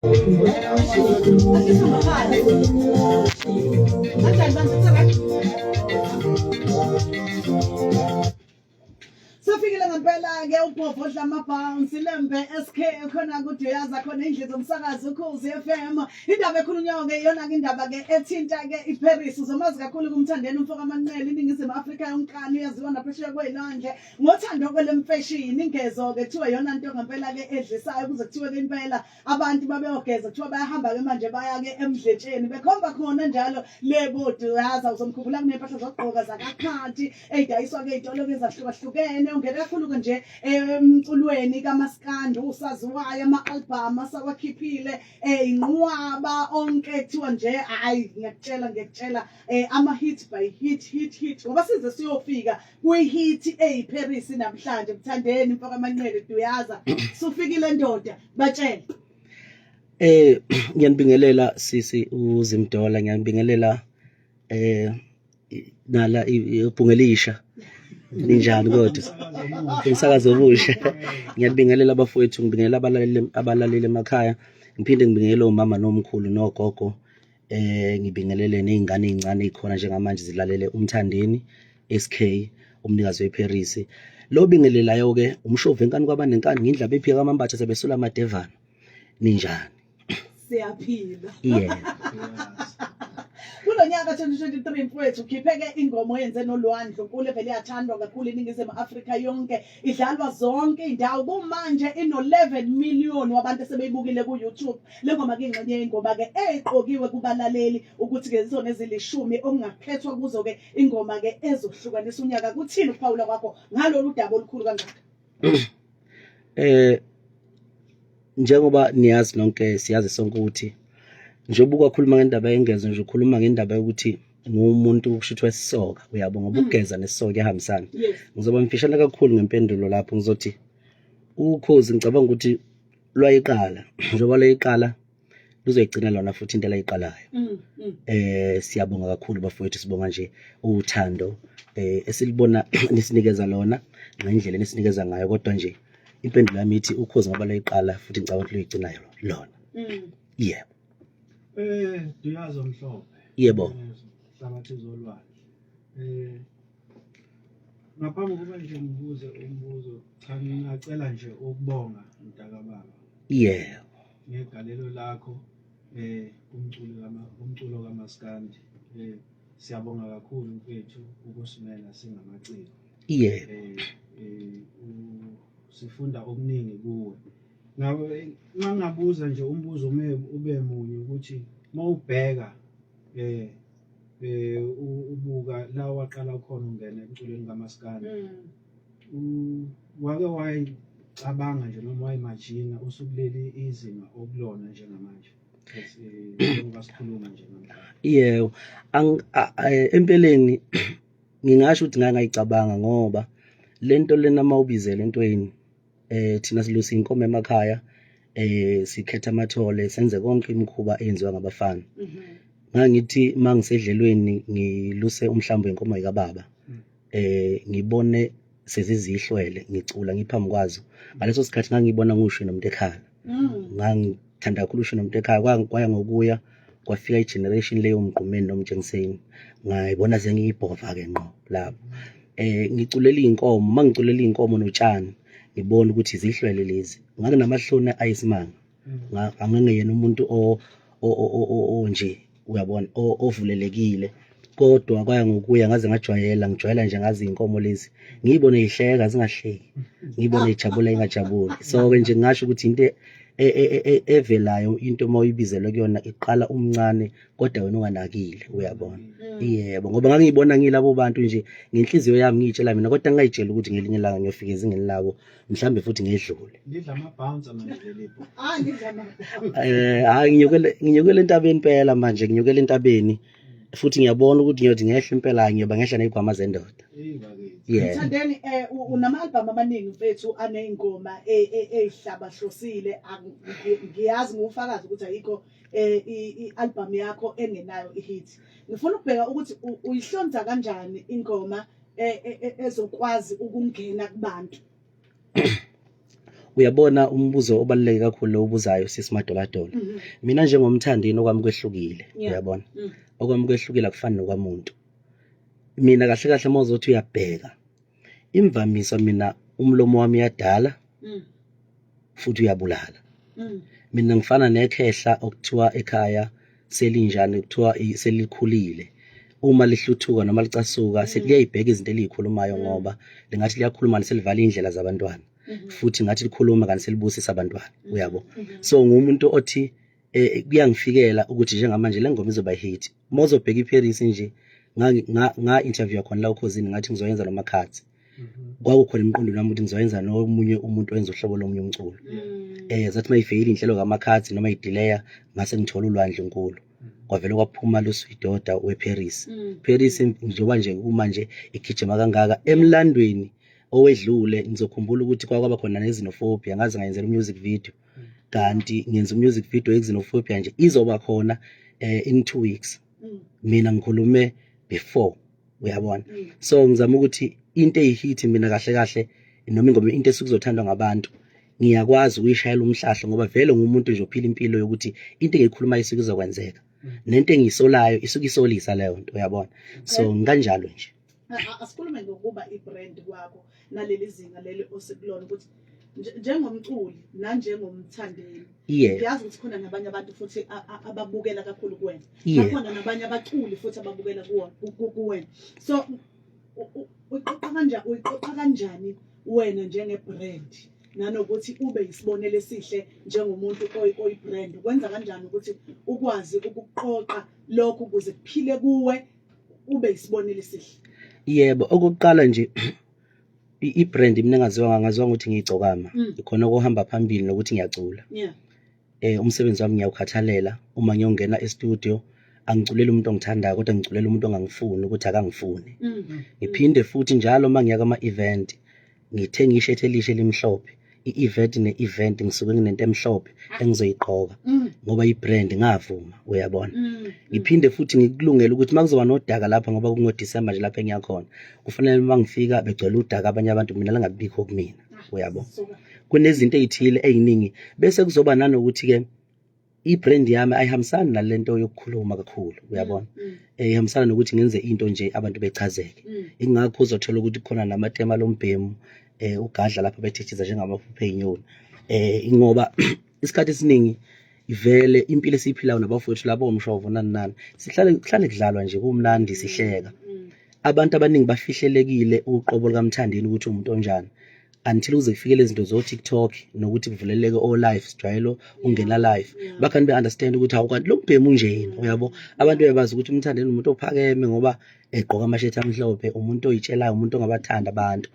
Sofikile ngempela ke ubhobho odla amabhounce lembe SK khona kuDuyaza khona indlu zomsakazo ukhozi FM indaba ekhulunywayo ke iyona ke indaba ke ethinta ke iParis uzomazi kakhulu kumthandeni umfo kaManqele iningizimu Afrika yonkana uyaziwa naphesheya kwelwandle ngothando kwelemfeshini ingezo ke kuthiwa iyona nto ngempela ke edlisayo kuze kuthiwe ke impela abantu babeyogeza kuthiwa bayahamba ke manje baya ke emdletsheni bekhomba khona njalo le boduyaza uzomkhumbula kunempahla zokugqoka zakakhanti eyidayiswa ke izitolo ke ezahlukahlukene ungena kakhulu ke nje emculweni kamaskandi usaziwayo ama-album asawakhiphile inqwaba onke kuthiwa nje hayi ngiyakutshela ngiyakutshela ama-hit by hit hit hit ngoba size siyofika kwi-hit eyiParis namhlanje mthandeni mfaka amanqele duyaza sufikile ndoda batshele. Ngiyanibingelela sisi uZimdola, ngiyanibingelela nala ibhungelisha. Ninjani kodwa? Umsakazo omusha. Ngiyanibingelela abafowethu, ngibingelela abalaleli abalaleli emakhaya. Ngiphinde ngibingelele omama nomkhulu nogogo. Ngibingelele nezingane ezincane ezikhona njengamanje zilalele uMthandeni SK umnikazi weParis. Lo bingelelayo ke umshovu enkani kwabanenkani ngindlaba ephika kamambatha sebesula amadevana. Ninjani? Siyaphila. Yeah. Kulo nyaka 2023 mfowethu ukhipheke ingoma oyenze noLwandle Nkulu evele yathandwa kakhulu iningizimu Afrika yonke idlalwa zonke indawo kumanje ino 11 million wabantu esebeyibukile ku YouTube Le ngoma ke ingxenye yengoma ke eqokiwe kubalaleli ukuthi ke zizona ezilishumi okungakhethwa kuzo ke ingoma ke ezohlukanisa unyaka. Kuthini ukuphawula kwakho ngalolu daba olukhulu kangaka? Njengoba niyazi nonke siyazi sonke ukuthi njengoba ukwakhuluma ngendaba yengezo nje ukhuluma ngendaba yokuthi ngumuntu kusho ukuthi wesisoka uyabo ngoba ukugeza nesisoka kuyahambisana. Ngizoba mfishane kakhulu ngempendulo lapho ngizothi ukhozi ngicabanga ukuthi lwayiqala njengoba lwayiqala luzoyigcina lona futhi into elayiqalayo. Siyabonga kakhulu bafowethu, sibonga nje uthando esilibona nisinikeza lona ngendlela enisinikeza ngayo, kodwa nje impendulo yami ithi ukhozi ngoba lwayiqala futhi ngicabanga ukuthi luyigcinayo lona. Yebo. Duyazo Mhlophe. Yebo. Hlabathi zolwandle. Ngaphambi kokuba nje ngibuze umbuzo, cha ngingacela nje ukubonga mntakababa. Yebo. Ngegalelo lakho kumculo kama kumculo kaMaskandi. Siyabonga kakhulu mfethu ukusimela singamaciko. Yebo. Sifunda okuningi kuwe. Ngabe nxa ngabuza nje umbuzo ume ube munye ukuthi mawubheka ubuka la waqala khona ungena emculweni kaMaskandi. Wake wayicabanga nje noma wayimajina usukuleli izinga okulona njengamanje? Njengoba sikhuluma nje namhlanje. Yebo, empeleni ngingasho ukuthi ngake ngayicabanga ngoba lento lena mawubizela entweni thina silusa inkomo emakhaya, sikhetha amathole, senze konke imikhuba eyenziwa ngabafana. Ngangithi mangisedlelweni ngiluse umhlambi wenkomo yikababa, ngibone sezizihlwele ngicula ngiphambi kwazo. Ngaleso sikhathi ngangibona ngisho nomuntu ekhala. Ngangithanda kakhulu usho nomuntu ekhaya, kwaya ngokuya kwafika i-generation leyo Mgqumeni noMtshengiseni, ngayibona sengiyibhova-ke ngqo lapho. Ngiculela iy'nkomo, uma ngiculela iy'nkomo notshani ngibona ukuthi zihlwele lezi, nganginamahloni ayisimanga. Angingeyena umuntu onje uyabona ovulelekile, kodwa kwaya ngokuya ngaze ngajwayela, ngijwayela nje ngazi iy'nkomo lezi ngiyibone yihleka zingahleki, ngiyibone ijabula ingajabuli. So-ke nje ngingasho ukuthi into evelayo into uma uyibizelwe kuyona iqala umncane kodwa wena unganakile uyabona. Yebo, ngoba ngangiyibona ngilabo bantu nje ngenhliziyo yami ngiyitshela mina, kodwa ngingayitsheli ukuthi ngelinye ilanga ngiyofika ezingeni labo mhlambe futhi ngedlule. Lidla ama-bouncer manje leli bho. Ah, ngidla ama. Hayi nginyukele entabeni impela manje, nginyukele entabeni futhi ngiyabona ukuthi ngiyothi ngehla impela ngiyoba ngehla nezigwama zendoda. Eyi bakithi. Yeah. Mthandeni unama album amaningi mfethu aneyingoma ezihlabahlosile, ngiyazi ngufakazi ukuthi ayikho i-album yakho engenayo i-hit. Ngifuna ukubheka ukuthi uyihlonza kanjani ingoma ezokwazi ukungena kubantu. Uyabona, umbuzo obaluleke kakhulu lo ubuzayo, sisi Madoladola. Mina njengomthandeni, okwami kwehlukile. Uyabona, okwami kwehlukile, akufani nokwamuntu. Mina kahle kahle, uma uzothi uyabheka imvamisa, mina umlomo wami uyadala futhi uyabulala. Mina ngifana nekhehla okuthiwa ekhaya selinjani, kuthiwa selikhulile, uma lihluthuka noma licasuka seliyayibheka izinto eliyikhulumayo, ngoba lingathi liyakhuluma selivala indlela zabantwana, futhi ngathi likhuluma kanti selibusisa abantwana, uyabo? So ngumuntu othi kuyangifikela ukuthi njengamanje le ngoma izoba hit. Uma uzobheka iParis nje, nga interview khona la ukhosini, ngathi ngizoyenza noMakhadzi. Kwakukhona emqondweni wami ukuthi ngizoyenza nomunye umuntu owenza uhlobo lomunye umculo. Zathi mayifeyile inhlelo kaMakhadzi noma idelaya, ngase ngithola uLwandle Nkulu, kwavele kwaphuma lo Swedoda weParis. Paris njengoba nje kumanje igijima kangaka, emlandweni owedlule ngizokhumbula ukuthi kwakwaba khona ne-xenophobia, ngaze ngayenzela umusic video. Kanti ngenza umusic video ye-xenophobia nje, izoba khona in 2 weeks. Mina ngikhulume before, uyabona? So ngizama ukuthi into eyihit mina kahle kahle, noma ingoma, into esukuzothandwa ngabantu, ngiyakwazi ukuyishayela umhlahlo, ngoba vele ngumuntu nje ophila impilo yokuthi into engiyikhulumayo isuke izokwenzeka, nento engiyisolayo isuke isolisa leyo nto, uyabona? So ngikanjalo nje. Asikhulume ngokuba i-brand kwakho naleli zinga leli osekulona, ukuthi njengomculi nanjengomthandeni, ngiyazi ukuthi khona nabanye abantu futhi ababukela kakhulu kuwena, bakhona nabanye abaculi futhi ababukela kuwena. So uyiqoqa kanjani, uyiqoqa kanjani wena njenge-brand, nanokuthi ube yisibonelo esihle njengomuntu oyi-brand? Ukwenza kanjani ukuthi ukwazi ukuqoqa lokhu ukuze kuphile kuwe, ube yisibonelo esihle? Yebo, okokuqala nje, i-brand mina engaziwa, ngaziwa ukuthi ngiyigcokama. Ikhona okuhamba phambili nokuthi ngiyacula. Umsebenzi wami ngiyawukhathalela. Uma ngiyongena e-studio, angiculeli umuntu ongithandayo, kodwa ngiculela umuntu ongangifuni ukuthi akangifuni. Ngiphinde futhi njalo uma ngiya kwama-event, ngithenga ishethi elisha elimhlophe. I-event ne-event ngisuke nginento emhlophe engizoyigqoka, ngoba i-brand ngavuma, uyabona? Ngiphinde futhi ngikulungele ukuthi uma kuzoba nodaka lapha, ngoba kungoDisemba nje lapha engiyakhona, kufanele uma ngifika begcwele udaka abanye abantu, mina lingabikho kumina, uyabo? Suka. Kunezinto ey'thile ey'ningi, bese kuzoba nanokuthi-ke i-brand yami ayihambisani nalento yokukhuluma kakhulu, uyabona? Ihambisana nokuthi ngenze into nje abantu bechazeke. Ingakho uzothola ukuthi kukhona namatema lombhemu ugadla lapha bethithiza njengamaphupho ey'nyoni, ingoba isikhathi esiningi vele impilo esiyiphilayo nabafowethu labo omshovo nani nani, sihlale kuhlale kudlalwa nje, kumnandi, sihleka. Abantu abaningi bafihlelekile uqobo lukaMthandeni ukuthi umuntu onjani, until kuze kufike lezi zinto zo-TikTok nokuthi kuvuleleke o-live, sijwayelo ungena live, bakhani be-understand ukuthi hawu, kanti lo mbhemu unjena, uyabo? Abantu bebazi ukuthi uMthandeni umuntu ophakeme ngoba egqoka amashethi amhlophe, umuntu oyitshelayo, umuntu ongabathanda abantu.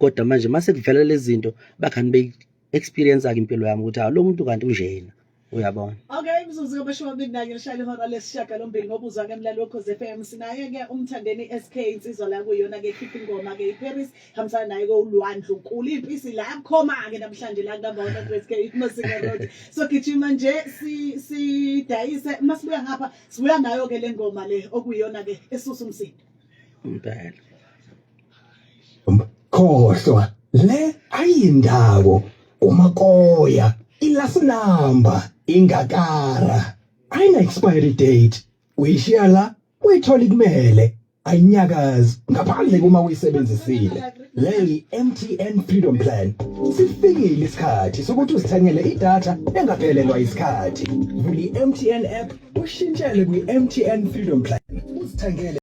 Kodwa manje mase kuvela lezi zinto, bakhani beyi-experience-ke impilo yami ukuthi hawu, lo muntu kanti unjena, uyabona? Okay, imizuzu ngama-21 lishaya ihora lesishiyagalombili ngobuzwa ke, mlaleli woKhozi FM. Sinaye ke uMthandeni SK, insizwa la kuyona ke khipha ingoma ke iParis, hambisana naye ke uLwandle Nkulu. Impisi la yakhoma ke namhlanje la number 100 K Masinga Road. So gijima nje si sidayise, masibuya ngapha sibuya nayo ke le ngoma le okuyiyona ke esusa umsindo. Impela. Khohlwa le ayindawo umakoya ilast number ingakara ayina expiry date, uyishiya la uyithola ikumele, ayinyakazi ngaphandle kuma uyisebenzisile. Le yi-MTN Freedom Plan. Sifikile isikhathi sokuthi uzithengele idatha engaphelelwa isikhathi. Vula i-MTN app, ushintshele kwi-MTN Freedom Plan, uzithengele.